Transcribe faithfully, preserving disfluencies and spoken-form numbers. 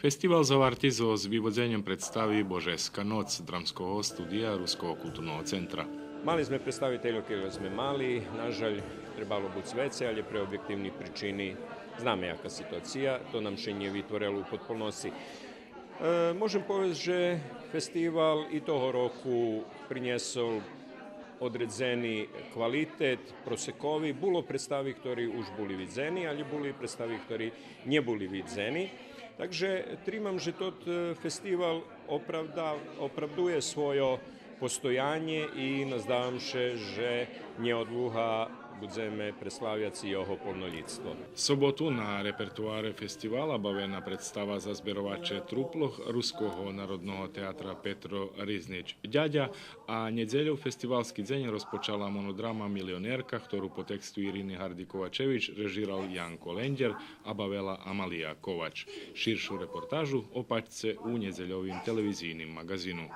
Фестивал заварти зоз виводзеньом представи Божеска ноц драмского студия Руского културного центра. Мали зме представительох кельо зме мали, нажаль, требало буц вецей, алє пре обєктивни причини, знаме яка ситуация, то нам ше нє витворело у подполноци. Е, можем повесц же фестивал и того року принєсол одредзени квалитет просекови. Було представи хтори уж були видзени, алє були представи хтори нє були видзени. Так же тримам же тот, е, фестивал оправда-, оправдує свойо постоянє и наздавам ше же нєодлуга будземе преславяц и його полнолїтство. Соботу на репертуаре фестивала бавена представа за збероваче труплох Руского народного театра Петро Ризнич Дядя, а нєдзельов фестивалски дзень розпочала монодрама Милионерка, хтору по тексту Ирини Гарди Ковачевич режирал Янко Лендєр, а бавела Амалия Ковач. Ширшу репортажу опачце у нєдзельовим телевизийним маґазину.